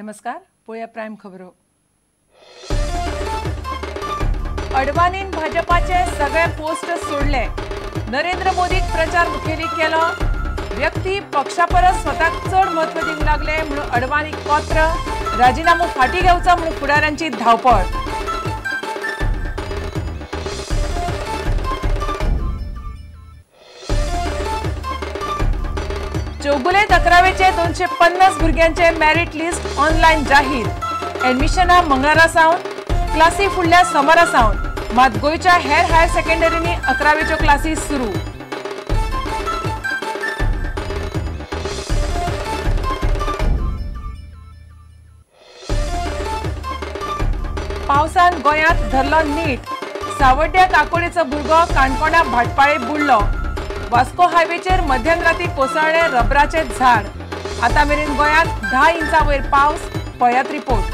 नमस्कार, पळोवया प्रायम खबरो। अडवाणीन भाजपाचे सगळे पोस्ट सोडले। नरेंद्र मोदीक प्रचार मुखेली केलो। व्यक्ती पक्षा परस स्वताक चड म्हत्व दिवंक लागले म्हणून अडवाणीक पत्र। राजीनामो फाटी घेवचो म्हणून फुडाऱ्यांची धांवपळ। चौगुले तक्रावेचे 250 भुरग्यांचे मेरीट लिस्ट ऑनलायन जाहीर। एडमिशना मंगळारा सावन, क्लासी फुडल्या सोमारा सावन। मात गोंयच्या हेर हायर सेकंडरींनी 11वेच्यो क्लासी सुरू। पावसान गोंयांत धरलो नीट। सावड्ड्या काकोडेचो भुरगो काणकोणा भाटपाळे बुडलो। वास्को हायवेचेर मध्यराती कोसळ्ळें रबराचें झाड। आतां मेरेन गोंयांत 10 इंचां वयर पावस। पळयात रिपोर्ट।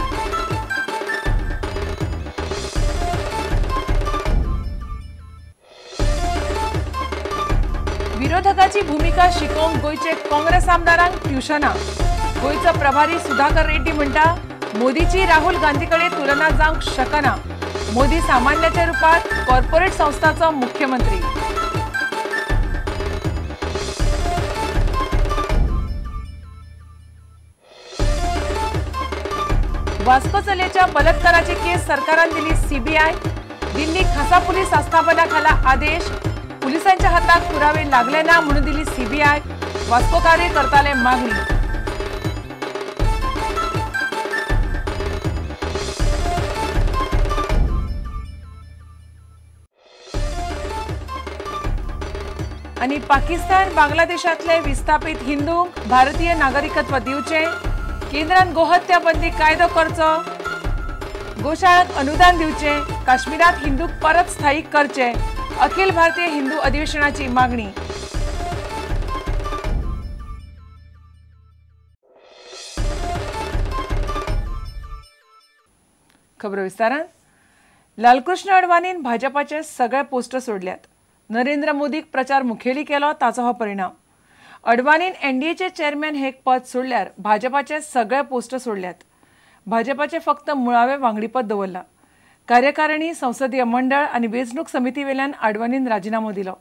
विरोधकाची भूमिका शिकोवंक गोंयचे काँग्रेस आमदारांक ट्युशनां। गोंयचो प्रभारी सुधाकर रेड्डी म्हणटा, मोदीची राहुल गांधी कडेन तुलना जावंक शकना। मोदी सामान्याच्या रुपात कॉर्पोरेट संस्थाचो मुख्यमंत्री। वास्को चलयेच्या बलात्काराची केस सरकारान दिली सीबीआय। दिल्ली खासा पुलीस आस्थापना खाला आदेश। पुलिसांच्या हाताक पुरावे लागले ना म्हणून दिली सीबीआय। वास्कोकार करताले मागणी। आनी पाकिस्तान बांगलादेशांतले विस्थापित हिंदूंक भारतीय नागरिकत्व दिवचें। केंद्रान गोहत्या बंदी कायदो करचो। गोशाळांक अनुदान दिवचें। काश्मीरांत हिंदूंक परत स्थायीक करचे। अखिल भारतीय हिंदू अधिवेशनाची मागणी। खबर विस्तारान। लालकृष्ण अडवाणीन भाजपाचे सगळे पोस्ट सोडल्यात। नरेंद्र मोदीक प्रचार मुखेली केलो ताचो हो परिणाम। अडवाणीन एनडीएचे चेअरमॅन हे पद सोडल्यार भाजपाचे सगळे पोस्ट सोडल्यात। भाजपाचे फक्त मुळावे वांगडीपद दवरला। कार्यकारिणी, संसदीय मंडळ आनी वेंचणूक समिती वेल्यान अडवाणीन राजीनामो दिलो।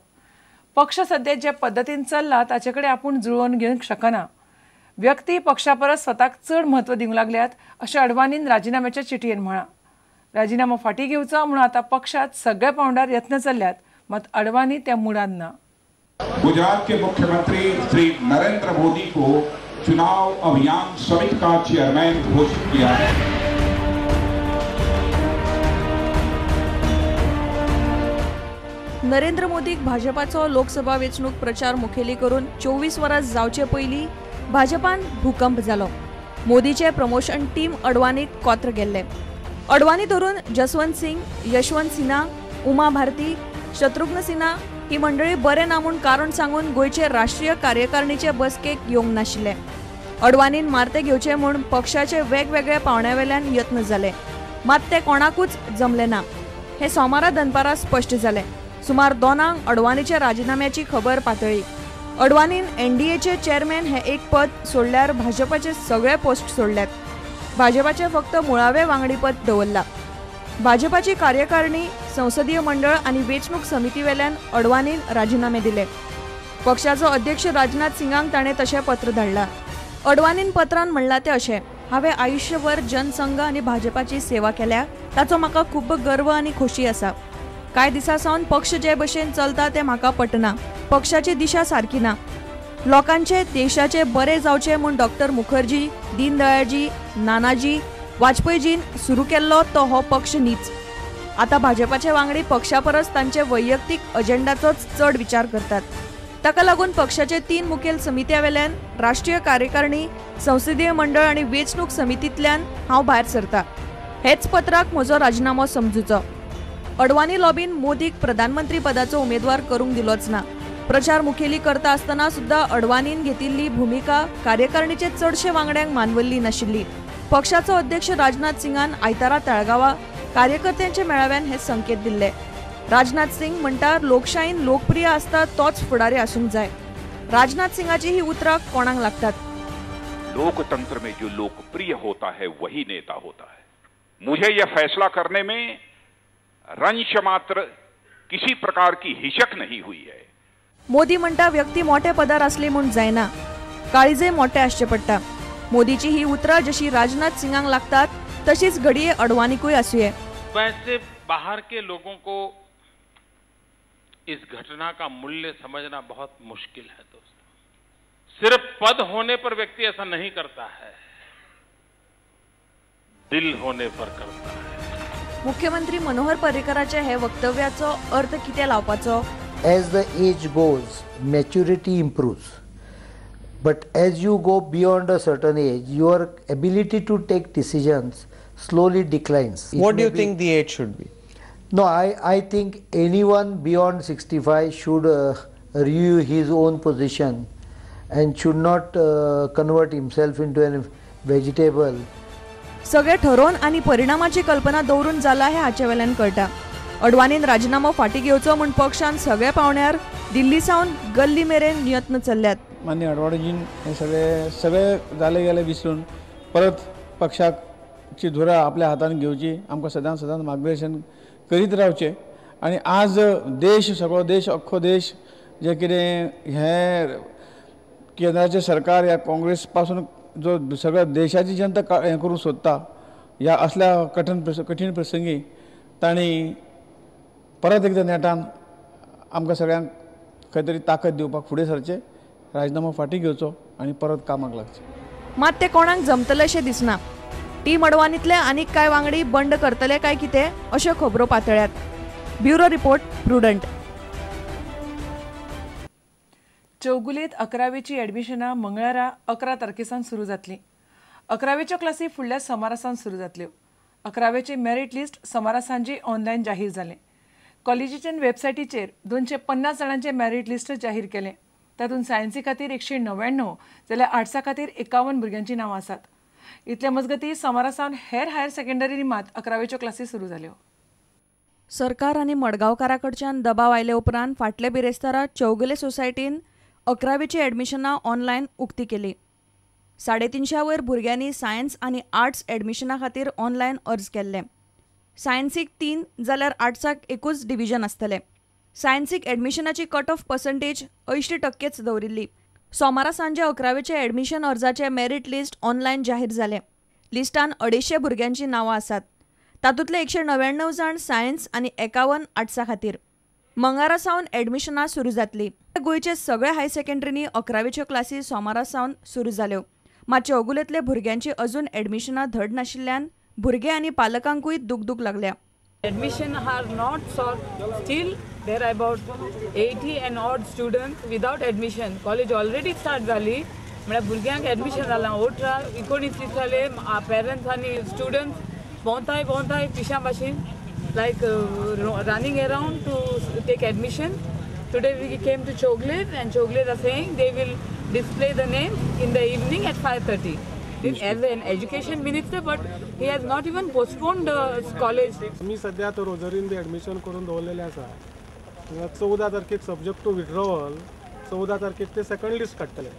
पक्ष सध्या जे पद्दतीन चल्ला ताचे कडेन आपूण जुळोवन घेवंक शकना। व्यक्ती पक्षा परस स्वताक चड म्हत्व दिवंक लागल्यात अशें अडवाणीन राजीनाम्याच्या चिटयेन म्हळां। राजीनामो फाटीं घेवचो म्हणून आतां पक्षांत सगळ्या पांवड्यार यत्न चल्ल्यात, मात अडवाणी त्या मुडान ना। गुजरात के मुख्यमंत्री श्री नरेंद्र मोदी को चुनाव अभियान समिति का चेयरमैन घोषित किया है। नरेंद्र मोदीक भाजपाचो लोकसभा वेंचणूक प्रचार मुखेली करून 24 वरां जावचे पयलीं भाजपान भूकंप जालो। मोदीचे प्रमोशन टीम अडवाणीक कोत्र गेल्ले। अडवाणी धरून जसवंत सिंग, यशवंत सिन्हा, उमा भारती, शत्रुघ्न सिन्हा ही मंडळी बरें ना म्हूण कारण सांगून गोंयचे राष्ट्रीय कार्यकारिणीचे बसकेक येवंक नाशिल्ले। अडवाणीन मारते घेवचे म्हूण पक्षाचे वेगवेगळ्या पांवड्यावेल्यान यत्न जाले, मात ते कोणाकूच जमले ना। हे सोमारा दनपारा स्पश्ट जालें। सुमार 2 अडवाणीच्या राजीनाम्याची खबर पातळ्ळी। अडवाणीन एनडीएचे चेअरमॅन हे एक पद सोडल्यार भाजपाचे सगळे पोस्ट सोडल्यात। भाजपाचे फक्त मुळावे वांगडीपद दवरला। भाजपाची कार्यकारिणी, संसदीय मंडळ आनी वेंचणूक समिती वेल्यान अडवाणीन राजीनामे दिले। पक्षाचो अध्यक्ष राजनाथ सिंगांक ताणें तशें पत्र धाडलां। अडवाणीन पत्रान म्हणलां तें अशें, हांवें आयुश्यभर जनसंघ आनी भाजपाची सेवा केल्या, ताचो म्हाका खूब गर्व आनी खोशी आसा। कांय दिसां सावन पक्ष जे भशेन चलता तें म्हाका पटना। पक्षाची दिशा सारकी ना। लोकांचे, देशाचे बरें जावचें म्हूण डॉक्टर मुखर्जी, दीनदयाळजी, नानाजी, वाजपेयीजीन सुरू केल्लो तो हो पक्ष न्हीच। आतां भाजपाचे वांगडी पक्षा परस तांचे वैयक्तीक अजेंडाचोच चड विचार करतात। ताका लागून पक्षाचे 3 मुखेल समित्यां वेल्यान राष्ट्रीय कार्यकारिणी, संसदीय मंडळ आनी वेंचणूक समितींतल्यान हांव भायर सरता। हेच पत्राक म्हजो राजीनामो समजुचो। अडवाणी लॉबीन मोदीक प्रधानमंत्री पदाचो उमेदवार करूंक दिलोच ना। प्रचार मुखेली करता आसतना सुद्दां अडवाणीन घेतिल्ली भुमिका कार्यकारिणीचे चडशे वांगड्यांक मानवल्ली नाशिल्ली। पक्षाचो अध्यक्ष राजनाथ सिंगान आयतारा ताळगांवा कार्यकर्त्यांच्या मेळाव्यान हे संकेत दिल्ले। राजनाथ सिंग म्हणटा, लोकशाहीन लोकप्रिय आसता तोच फुडारी आसूंक जाय। राजनाथ सिंगाची ही उतरां कोणाक लागतात? लोकतंत्र में जो लोकप्रिय होता है वही नेता होता है। मुझे यह फैसला करने में रंश मात्र किसी प्रकार की हिचक नहीं हुई है। मोदी म्हणटा व्यक्ती मोठे पदार आसली म्हूण जायना, काळीजय मोठे आसचें पडटा। मोदीची ही उतरां जशी राजनाथ सिंगांक लागतात तशीच घडये अडवाणीकूय आसुये। वैसे बाहर के लोगों को इस घटना का मूल्य समझना बहुत मुश्किल है दोस्तों। सिर्फ पद होने पर व्यक्ति ऐसा नहीं करता है, दिल होने पर करता है। मुख्यमंत्री मनोहर पर्रीकराच्या हे वक्तव्याचो अर्थ कितें लावपाचो? As the age goes, maturity improves. But as you go beyond a certain age, your ability to take decisions slowly declines. What do you think the age should be? No, I think anyone beyond 65 should review his own position and should not convert himself into a vegetable. सगळे ठरोवन आनी परिणामाची कल्पना दवरून जाला हे हाचे वेल्यान कळटा। अडवाणीन राजीनामो फाटीं घेवचो म्हूण पक्षान सगळ्या पावण्यार दिल्ली सावन गल्ली मेरेन यत्न चल्ल्यात। मान्य अडवाणीजीन हे सगळे सगळे जाले गेले विसरून परत पक्षाची धुरा आपल्या हातान घेवची, आमकां सदां सदां मार्गदर्शन करीत रावचें। आनी आज देश सगळो देश अख्खो देश जे कितें हें केंद्राचें सरकार ह्या काँग्रेस पासून जो सगळ्या देशाची जनता हें करूंक सोदता, ह्या असल्या कठीण प्रसंगी तांणी परत एकदां नेटान आमकां सगळ्यांक खंय तरी ताकद दिवपाक फुडें सरचें, राजीनामो फाटीं घेवचो आनी परत कामाक लागचें। मात तें कोणाक जमतलें दिसना। टीम अडवाणीतले आनीक कांय वांगडी बंड करतले काय कितें अश्यो खबरो पातळ्यात। Bureau report, Prudent. चौगुलेत अकरावेची ॲडमिशनां मंगळारा 11 तारखेसान सुरू जातली। अकरावेच्यो क्लासी फुडल्या सोमारा सावन सुरू जातल्यो। अकरावेचे मेरीट लिस्ट सोमारा सांजे ऑनलायन जाहीर जालें। कॉलेजीच्या वेबसायटीचेर 250 जाणांचें मेरीट लिस्ट जाहीर केलें। तातूंत सायन्सी खातीर 199 जाल्यार आर्ट्सा खातीर 51 भुरग्यांचीं नांवां आसात। इतले मजगतीं सोमारा सावन हेर हायर सेकंडरींनी मात अकरावेच्यो क्लासी सुरू जाल्यो। सरकार आनी मडगांवकारा कडच्यान दबाव आयले उपरांत फाटले बिरेस्तारा चौगुले सोसायटीन अकरावेची ॲडमिशनां ऑनलायन उक्ती केली। 350 वयर भुरग्यांनी सायन्स आनी आर्ट्स ॲडमिशना खातीर ऑनलायन अर्ज केल्ले। सायन्सीक 3 जाल्यार आर्ट्साक 1 डिविजन आसतलें। सायन्सीक ॲडमिशनाची कट ऑफ पर्संटेज 80% दवरिल्ली। सोमारा सांजे अकरावेचे ॲडमिशन अर्जाचे मेरीट लिस्ट ऑनलायन जाहीर जालें। लिस्टान 250 भुरग्यांची नांवां आसात। तातूंतले 199 जाण सायन्स आनी 51 आर्ट्सा खातीर। मंगळारा सावन ॲडमिशनां सुरू जातली। गोंयचे सगळे हायर सेकंडरींनी अकरावेच्यो क्लासी सोमारा सावन सुरू जाल्यो। मात चौगुलेंतले भुरग्यांची अजून ॲडमिशनां धड नाशिल्ल्यान भुरगे आनी पालकांकूय दुखदुख लागल्या। Admission are not solved. Still there are about 80 and odd students without admission. College already start जाली म्हळ्यार भुरग्यांक एडमिशन जालां 18 19 दीस जाले पेरंट्स आनी स्टुडंट्स भोंवताय भोंवताय पिशां भाशेन like running around to take admission. Today we came to Chowgule and Chowgule are saying they will display the name in the evening at 5:30. As an education minister, but he has not even postponed the college. मी सध्या तो रोजरीन बी admission करून दवरलेलें आसा। 14 तारखेक subject two withdrawal 14 तारखेक ते second list काडटले।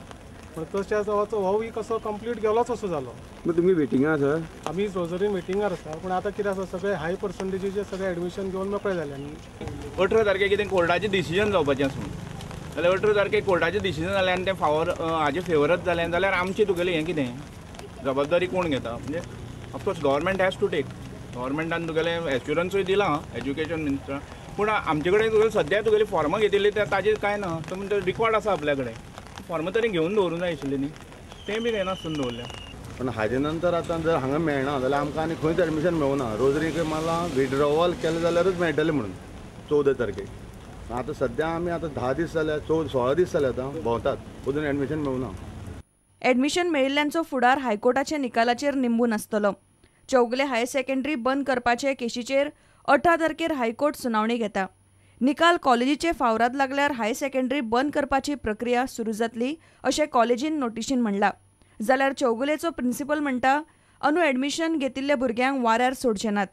पूण तशें आसा हो वीक असो कंप्लीट गेलोच असो जालो। तुमी वेटिंगार आसा? आमी रोजरीन वेटिंगार आसा, पूण आतां कितें आसा सगळे हाय पर्संटेजीचे सगळे एडमिशन घेवन मेकळे जाले। 18 तारखेक कितें कोर्टाचें डिसिजन जावपाचें आसूं जाल्यार 18 तारखेक कोर्टाचें डिसिजन जालें आनी तें फावर हाजे फेवरच जालें जाल्यार आमचें तुगेलें हें कितें जबाबदारी कोण घेता? म्हणजे of course government has to take, गव्हर्मेंटान तुगेलें एश्युरन्सूय दिलां एज्युकेशन मिनिस्टरान, पूण आमचे कडेन तुगेलें सद्या तुगेली फॉर्मां घेतिल्ली ताजेर कांय ना। तो म्हणजे रिकॉर्ड आसा आपल्या कडेन, फॉर्मां तरी घेवन दवरूंक जाय आशिल्लीं न्ही, तें बी घेनासतना दवरलें। पण हाजे नंतर आतां जर हांगा मेळना जाल्यार आमकां आनी खंयच एडमिशन मेळना। रोजरीक मला विड्रॉवल केलें जाल्यारूच मेळटलें म्हणून 14 तारखेक। आतां सद्या आमी आतां 10 दीस जाले, 16 दीस जाले आतां भोंवतात, अजून एडमिशन मेळना। एडमिशन मेळिल्ल्यांचो फुडार हायकोर्टाच्या निकालाचेर निंबून आसतलो। चौगुले हायर सेकंडरी बंद करपाचे केशीचेर 18 तारखेर हायकोर्ट सुनावणी घेता। निकाल कॉलेजीचे फावराद लागल्यार हायर सेकंडरी बंद करपाची प्रक्रिया सुरू जातली अशें कॉलेजीन नोटिशीन म्हणलां। जाल्यार चौगुलेचो प्रिन्सिपल म्हणटा अंदू एडमिशन घेतिल्ल्या भुरग्यांक वाऱ्यार सोडचे नात।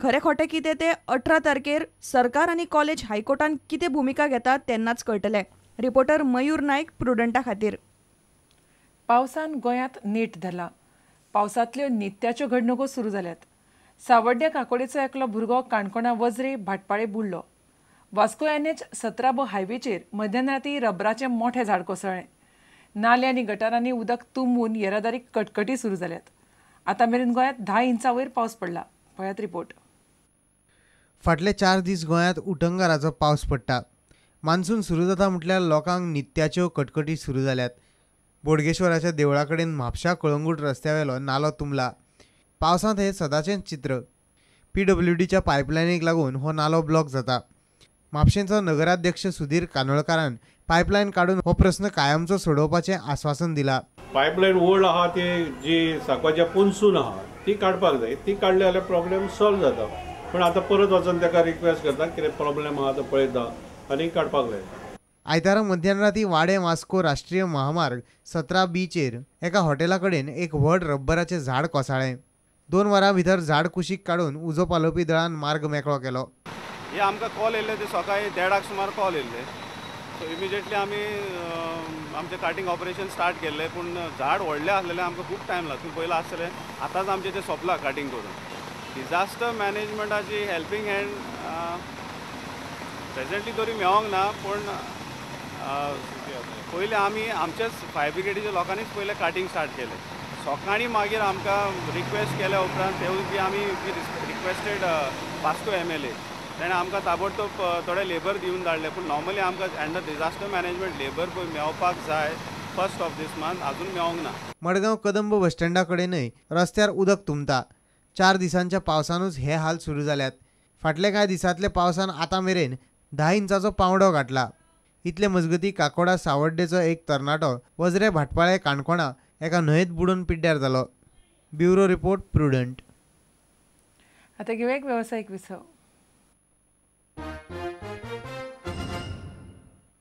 खरें खोटें कितें तें 18 तारखेर सरकार आनी कॉलेज हायकोर्टान कितें भुमिका घेतात तेन्नाच कळटलें। रिपोर्टर मयूर नायक, प्रुडंटा खातीर। पावसान गोंयांत नेट धरला. पावसांतल्यो नित्याच्यो घडणुको सुरू जाल्यात. सावड्ड्या काकोडेचो एकलो भुरगो काणकोणा वजरे भाटपाळे बुडलो. वास्को एनएच 17 ब हायवेचेर मध्यान राती रबराचें मोठें झाड कोसळ्ळें. नाले आनी गटारांनी उदक तुंबून येरादारी कटकटी सुरू जाल्यात. आतां मेरेन गोंयांत 10 इंचां वयर पावस पडला. पळयात रिपोर्ट. फाटले 4 दीस गोंयांत उटंगाराचो पावस पडटा. मान्सून सुरू जाता म्हटल्यार लोकांक नित्याच्यो कटकटी सुरू जाल्यात. बोडगेश्वराच्या देवळा कडेन म्हापशा कळंगूट रस्त्यावेलो नालो तुंबला. पावसांत हें सदांचेंच चित्र. पीडब्ल्यूडीच्या पायपलायनीक लागून हो नालो ब्लॉक जाता. म्हापशेंचो नगराध्यक्ष सुधीर कानोळकारान पायपलायन काडून हो प्रस्न कायमचो सोडोवपाचें आस्वासन दिलां. पायपलायन ओल्ड आहा ती जी साकवाच्या पोनसून आहा ती काडपाक जाय. ती काडली जाल्यार प्रॉब्लेम सॉल्व जाता. पूण आतां परत वचून ताका रिक्वेस्ट करता कितें प्रॉब्लेम आहा तो पळयता आनी काडपाक जाय. आयतारा मध्यानराती वाडें वास्को राष्ट्रीय महामार्ग 17 बीचेर एका हॉटेला कडेन एक व्हड रब्बराचें झाड कोसळ्ळें. 2 वरां भितर झाड कुशीक काडून उजो पालोवपी दळान मार्ग मेकळो केलो. हे आमकां कॉल येयल्ले ते सकाळी 1:30 सुमार कॉल येयल्ले. सो इमिजिएटली आमी आमचें कार्टिंग ऑपरेशन स्टार्ट केल्लें. पूण झाड व्हडलें आसलेलें आमकां खूब टायम लागता. तुमी पयलां आसतलें आतांच आमचें तें सोंपलां कार्टिंग करून. डिजास्टर मॅनेजमेंटाची हेल्पींग हँड प्रेजेंटली तरी मेळोंक ना. पूण पयलीं आमी आमच्याच फायर ब्रिगेडीच्या लोकांनीच पयलें कार्टिंग स्टार्ट केलें. सकाळीं मागीर आमकां रिक्वेस्ट केल्या उपरांत तेवूय बी आमी रिक्वेस्टेड वास्को MLA ताणें आमकां ताबडतोब थोडे लेबर दिवन धाडले. पूण नॉर्मली आमकां अंडर डिजास्टर मॅनेजमेंट लेबर पळय मेळपाक जाय फर्स्ट ऑफ these month, अजून मेळोंक ना. मडगांव कदंब बस स्टँडा कडेनय रस्त्यार उदक तुंबता. 4 दिसांच्या पावसानूच हे हाल सुरू जाल्यात. फाटल्या कांय दिसांतल्या पावसान आतां मेरेन 10 इंचाचो पांवडो गाठला. इतले मजगती काकोडा सावड्डेचो एक तरणाटो वजरे भाटपाळे काणकोणा एका न्हंयेत बुडून पिड्ड्यार जालो. Bureau report, Prudent. आतां घेवया एक वेवसायीक विसव.